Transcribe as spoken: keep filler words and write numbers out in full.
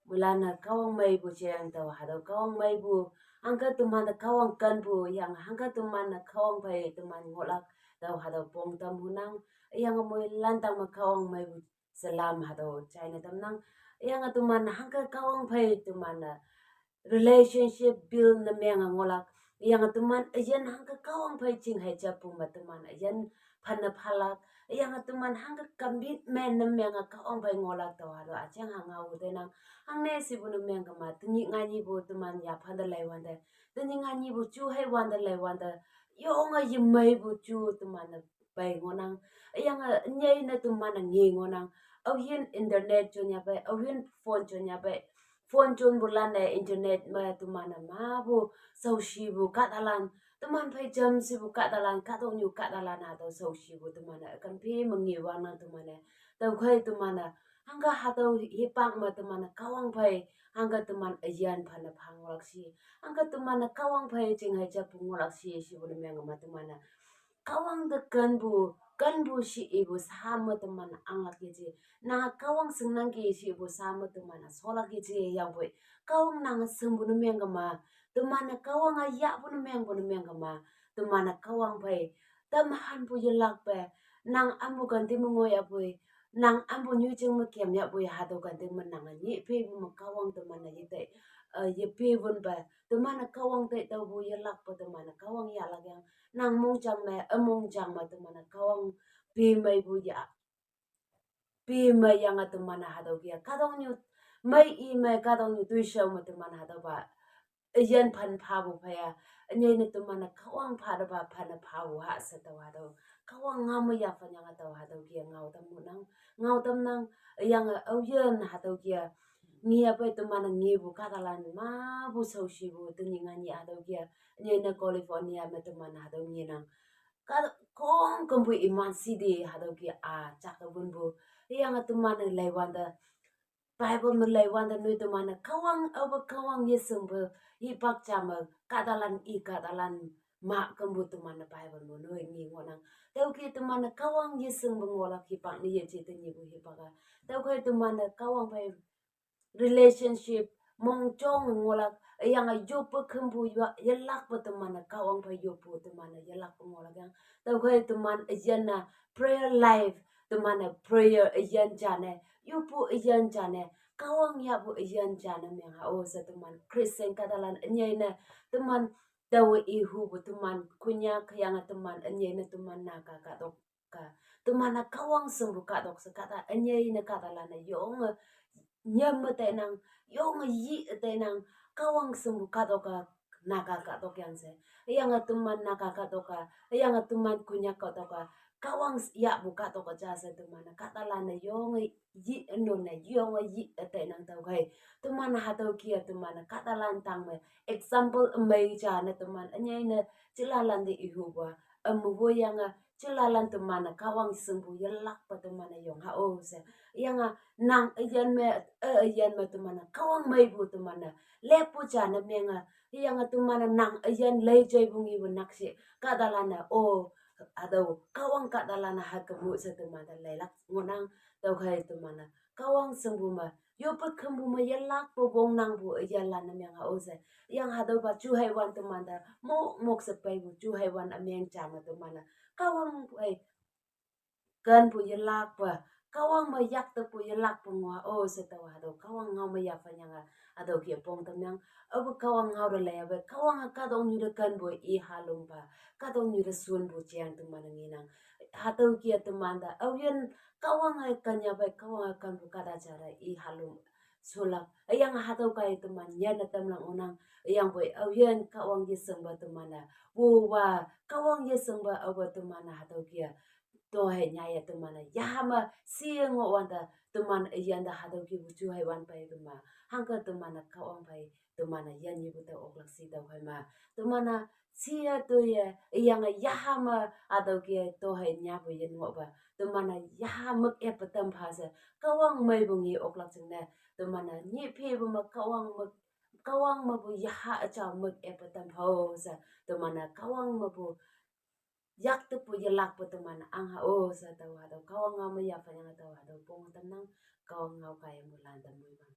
Mulan-e Kahwang meipu jeng tao hatüo Kahwang meipu, hangke teman-e Kahwang kenpu, hüyange hangke teman-e Kahwang phei teman ngohlak, tao hatüo pong tam hunang, hüyange moilan tangme Kahwang meipu salam hatüo jaine tamnang, hüyange teman hangke Kahwang phei teman-e relationship build ne menge ngohlak, hüyange teman üyin hangke Kahwang phei ching hei japu me teman üyin phanne phalak, hüyange teman hangke commitment ne menge Kahwang phei ngohlak tao hatüo üjeng ha ngao tenang, hangne shipu ne mengkema, tenyih nganyihpu teman yaphante leiwante, tenyih nganyihpu ju heiwante leiwante, yonge yemeipu ju teman-e pei ngohnang, hüyange nyei ne teman-e nge ngohnang, aoyin internet jon yahpei, aoyin phone jon yahpei, phone jonpulan-e internet me teman-e mapu, shaoshipu kahtalan, teman phei jamshipu kahtalan, kahtoknyu kahtalan hatüo shaoshipu teman-e ükan phi me nge wangnang teman-e, tüokhei teman-e, hangke hatüo hipak me teman-e Kahwang phei, hangke teman üyin phanne pha ngohlak shi, hangke teman-e Kahwang phei ching hei japu ngohlak shi, shipu ne mengkema teman-e Kahwang te kenpu, kenpu she ipu sha me teman anglak yeje. Nange Kahwang shingnangki she ipu sha me teman-e sholak yeje yangpoi, Kahwang nange shingpu ne mengkema, teman-e Kahwang-a yahpu ne mengpu ne mengkema, teman-e Kahwang phei, tamhanpu yelakpe, nang ampu kante me ngoiyapoi, nang ampu nyoijing me kemyapoi hatüo kante me nange nyih phepu me Kahwang teman-e yetei, eh, yepewünpe, teman-e Kahwang tei taopu yelakpe teman-e Kahwang yahlak yang, nang mongjang me, ümongjang me teman-e Kahwang pe meipu ya, pe mei yange teman-e hatüo kia, kahtoknyu mei i me kahtoknyu toishao me teman hatüopa üyin phan phapu phei-a, ünyei ne teman-e Kahwang pha tepa phanne phapu ha she tao hatüo, Kahwang ngao me yaphan yange tao hatüo kia ngao tam ngohnang, ngao tamnang, hüyange aoyin hatüo kia, nge yahpei teman-e ngepu kahtalan mapu shaoshipu tenyih nganyih hatüo kia, ünyei ne California me teman hatüo ngenang, ka, khongkümpu iman city hatüo kia a jake wünpu, hüyange teman-e leiwante, Bible me leiwante noi teman-e Kahwang, aope Kahwang yeshingpe, hipak ja me kahtalan i kahtalan ma kümpu teman-e Bible me noi nge ngohnang. Tüoke teman-e Kahwang yeshingpe ngohlak hipak ne yeje tenyihpu hipak-a, tüokhei teman-e Kahwang phei relationship mongjong ngohlak, hüyange yoppe khümpu ya, yelakpe teman-e Kahwang phei yoppu teman-e yelakpe ngohlak yang. Tüokhei teman üyin-a prayer life, teman-e prayer üyin jane, yoppu üyin jane, Kahwang yahpu üyin jane meng ha-o she teman Christian kahtalan ünyei ne, teman taowe ihupu teman Konyak hüyange teman ünyei ne teman Naga kahtok ka, teman-a Kahwang shingpu kahtok she kahta ünyei ne kahtalan-e yonge nyam me teinang, yonge yih teinang, Kahwang shingpu kahtok-a, Naga kahtok yang she. Hüyange teman Naga kahtok-a, hüyange teman Konyak kahtok-a, Kahwang yahpu kahtok-a ja she teman-e kahtalan-e yonge yih üno ne yonge yih teinang tüokhei, teman hatüo kia teman-e kahtalan tangme example ümei ja ne teman ünyei ne jilalan te ihupa, üm woiyange jilalan teman-e Kahwang shingpu yelakpe teman-e yong ha-o she. Hüyange nang üyin me, e, üyin me teman-e Kahwang meipu teman-e leppu ja ne menge, hüyange teman-e nang üyin lei jeipu ngepu nakshih kahtalan-e, o, hatüo Kahwang kahtalan-e hakemu she teman te leilak ngohnang, tüokhei teman-e Kahwang shingpu me, yoppe khümpu me yelakpe wongnangpu üyinlan ne meng ha-o she. Hüyange hatüopa ju heiwan teman te mok mok she peipu ju heiwan ümeng ja me teman-e Kahwang phei kenpu yelakpe, Kahwang me yaktepu yelakpe ngoh ha-o she taowa hatüo Kahwang ngao me yaphan yange hatüo kia pong tamyang. Aope Kahwang ngao te leiyape, Kahwange kahtoknyu te kenpu i halompa, kahtoknyu te shonpu jeng teman-e ngenang. Hatüo kia teman te aoyin Kahwange ken yahpei, Kahwange kenpu kahta ja te i halom sholak. Hüyange hatüo kaiye teman nyanne tamlak ngohnang. Hüyangpoi aoyin Kahwang yeshingpa teman-e, wowa, Kahwang yeshingpa aope teman-e hatüo kia tohei nyaiye teman-e yaha me she ngohwante, teman üyin te hatüo kipu ju heiwan pei kema, hangke teman-e Kahwang phei teman-e yinyepu tao oklak shi tüokhei ma, teman-e she toiye, hüyange yaha me hatüo ke tohei nyapu yin ngohpa, teman-e yaha mük eppe tam pha she, Kahwang meipu nge oklak jingne, teman-e nyih phepu me Kahwang mük, Kahwang mepu yaha üjao mük eppe tam pha-o she, teman-e Kahwang mepu yaktepu yelakpu teman-e ang ha-o she taowa hatüo Kahwang ngao me yaphan yange taowa hatüo pong tamnang. Kahwang ngao kaiye moilan te moiman